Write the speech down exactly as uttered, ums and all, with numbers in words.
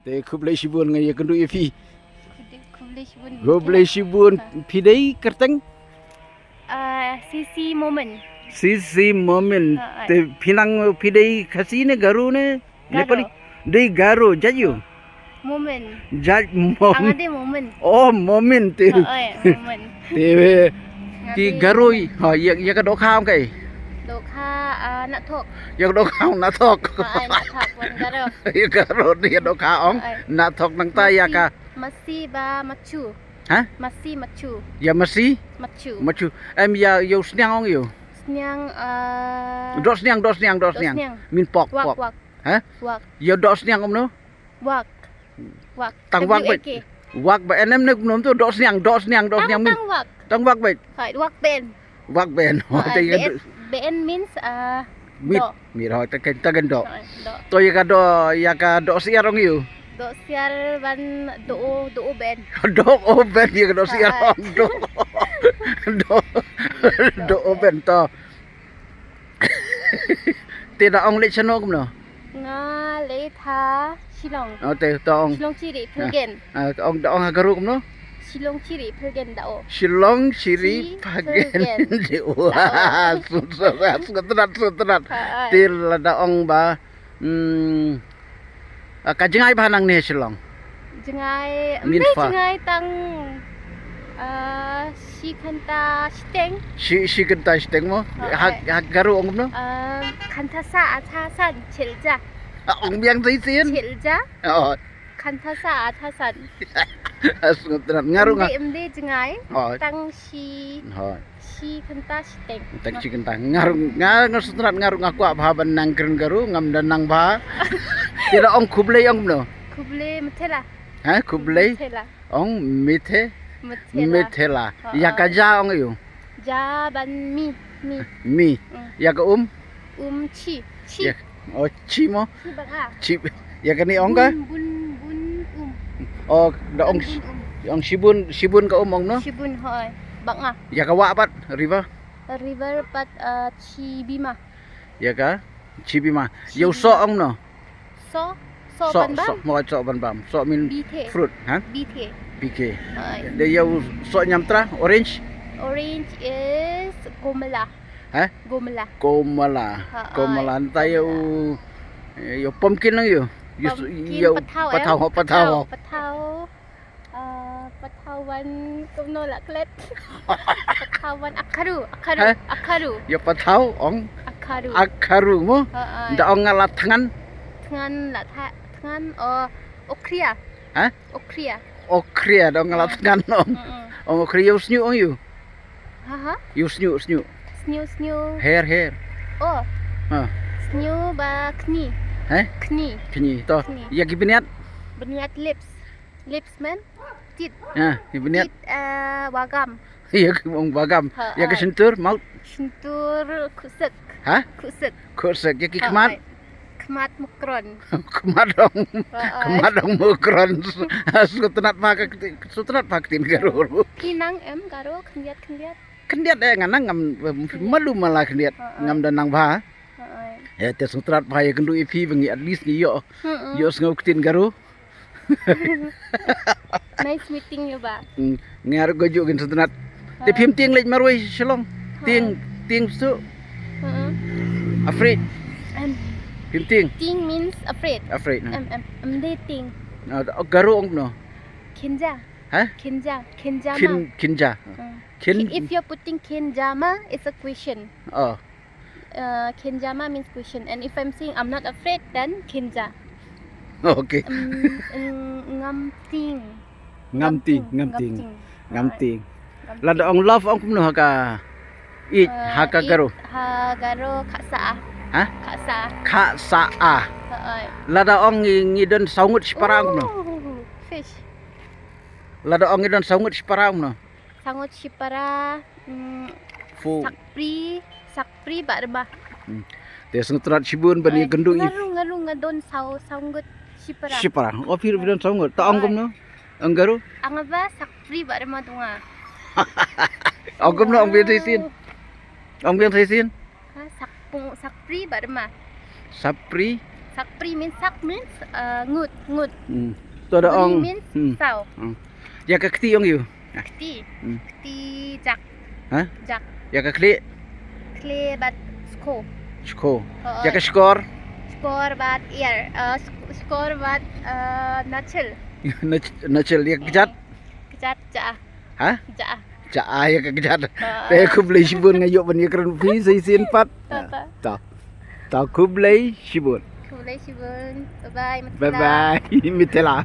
Te khublei shibun nga ïa kynduh ïa phi. Khublei shibun. Khublei shibun. Phi dei kyrteng? Ah, Sisi Momin. Sisi Momin. Ha, ai. Te phi nang phi dei Khasi ne Garo ne? Garo. Nepali? Dei Garo, jait ïa u? Momin. Jait Mom. Anga dei Momin. Oh, Momin te. Ha, ai, Momin. Te we. Nga dei Garo. Ha, ïa, ïa ka dohkha ong kaei? Dohkha, ah, Nathok. Ïa ka dohkha ong Nathok. Ha, ai, Nathok, wan Garo. Ïa Garo, ïa dohkha ong Nathok nangta ïa ka. Masi ba Machu. Ha? Masi Machu. Ïa Masi? Machu. Machu. Em ïa, ïa u sniang ong ïa u? Sniang, ah, doh sniang, doh sniang, doh sniang. Min pok, pok. Wak. Ha? Wak. Ïa doh sniang kumno? Wak. Wak. Tang wak ba. Wak ba, em ne kumno to, doh sniang, doh sniang, doh sniang min. Tang wak. Tang wak ba. Hai, wak ben. Wak ben. Hai, ben, ben means, ah, doh. Mit, mit, hoi, ta ken, ta ken doh. Hai, doh. To ïa ka doh, ïa ka doh syiar ong ïa u? Doh syiar ban doh, doh ben. Doh ben, ïa ka doh syiar ong doh. Doh, doh ben to. Te da ong leit shano kumno? Nga leit ha Shillong. Oh, te da ong. Shillong Chiri Philgen. Ah, ong da ong ha Garo kumno? Shillong Chiri Philgen da ong. Shillong Chiri Philgen. Wah, sutrat, sutrat. Te la da ong ba. Hmm. Ah, ka jngai ba nangne Shillong. Jngai, mbe jngai tang, ah, shi kynta shiteng. Shi, shi kynta shiteng mo? Ha, ha Garo ong kumno? Ah, kynta sa, ah, sa san, chilja. Ah, ong biang sa shisien. Chilja. Oh. Kynta sa, ah, sa san. Sngewtynnat nga ruh nga. Mbe, mbe jngai. Oh. Tang shi. Hoi. Shi kynta shiteng. Tang shi kynta. Nga ruh nga, nga sngewtynnat nga ruh nga kwah bha ban nang kren Garo, ngam da nang bha. Te da ong khublei ong kumno? Khublei mithela. Ha, khublei? Mithela. Ong mithe? Mithela. Mithela. Ha, ïa ka ja ong ïa u? Ja ban mi, mi. Mi. Mm. Ïa ka um? Um chi. Chi. Ïa, oh, chi mo? Chi bang a. Chi. Ïa kane ong ka? Bun, bun, bun um. Oh, da ong. Bun, bun um. Ong shibun, shibun ka um ong no? Shibun hoi. Bang a. Ïa ka wah pat, river? River pat, uh, Chibima. Ïa ka? Chibima. Ïa u soh ong no? Soh, soh ban bam. Soh, mo soh ban bam. Soh mean fruit, ha? Bithe. Bithe. Hoi. Te ïa u soh ñiamtra, orange? Orange is gomala. Ha? Gomala. Gomala. Ha, gomala. Nta ïa u, ïa u pumpkin nang ïa u. Pumpkin, ïa u pathaw, eh? Pathaw, pathaw. Pathaw, pathaw. Ah, pathaw wan kumno la klet. Pathaw wan akharu, akharu, ha? Akharu. Ïa pathaw ong? Akharu. Akharu mo? Ha, ha. Da ong nga la thngan? Thngan la tha-, thngan, oh, okhria. Ha? Okhria. Okhria, da ong nga la thngan ong. Mm, mm. Ong okhria, ïa u sniu ong ïa u? Ha, ha? Ïa u sniu, sniu. Sniu, sniu. Hair, hair. Oh. Ha. Sniu ba khñi. Ha? Khñi. Khñi, to. Khñi. Ïa ki bniat? Bniat lips. Lips man. Tit. Ha, ïa bniat. Tit, eh, wagam. Ïa ki ong wagam. Ha, ïa ki shyntur, mouth. Shyntur khutsek. Ha? Khutsek. Khutsek. Ïa ki khmat? Khmat mukron. Khmat ong. Ha, khmat ong mukron. Sngewtynnat bha ka ktien, sngewtynnat bha ka ktien Garo. Ki nang em Garo khyndiat khyndiat. Khyndiat eh nga nang ngam, malu mala khyndiat. Ha, ha. Ngam da nang bha. Ha, ha. Ïa te sngewtynnat bha ïa kynduh ïa phi ba ngi at least ngi ïoh. Hmm, hmm. Ïoh sngew ktien Garo. Nice meeting you ba. Hmm, nga ruh kajuh, ngin sngewtynnat. Te phim tieng leit marwei Shillong. Tieng, tieng su. Afraid. Em. Phim tieng. Tieng means afraid. Afraid, hmm. Em, em, em dei tieng. Ah, Garo ong kumno? Khinja. Ha? Khinja, khinja ma. Khin-, khinja. Hmm. Khin- If you're putting khinja ma, it's a question. Oh. Uh, khinja ma means question. And if I'm saying I'm not afraid, then khinja. Okay. Um, um, ngam tieng. Ngam tieng, ngam tieng. Ngam tieng. Lada ong love ong kumno ha ka, ïeit, ha ka Garo? Ha Garo, khasa. Ha? Khasa. Khasa. Ha, oi. Lada ong ngi, ngi don saw ngut shipara ong kumno? Ooh, fish. Lada ong ngi don saw ngut shipara ong kumno? Saw ngut shipara, mm, fu. Sakpri, sakpri bad rma. Hmm. Te sngewtynnat shibun ban ïakynduh ïa. Nga ruh, nga ruh nga don saw, saw ngut shipara. Shipara. Oh, phi ruh phi don saw ngut. Ta ong kumno? Ong Garo? Anga ba sakpri bad rma duna. Ong kumno, ong biang sa shisien. Ong biang sa shisien. Ha, sak-, pung-, sakpri bad rma. Sapri? Sakpri means, sak means uh, ngut, ngut. Hmm. To da Bri ong. Means Hmm. Saw. Hmm. Ïa ka kti ong ïa u. Kti. Hmm. Kti jak. Ha? Jak. Ïa ka khlieh. Khlieh bad sko. Shko. Oh, Ïa ka shkor. Shkor bad ear. Uh, sh- shkor bad uh, nachil. Nach- Nachil. Ïa ka kjat. Kjat ja. Ha? Ja. Ja ah ïa ka kjat. Ah. Te khublei shibun nga ïoh ban ïakren phi sa shisien pat. Ta, ta. Ta. Ta khublei shibun. Khublei shibun. Bye bye. Bye bye. Mitela.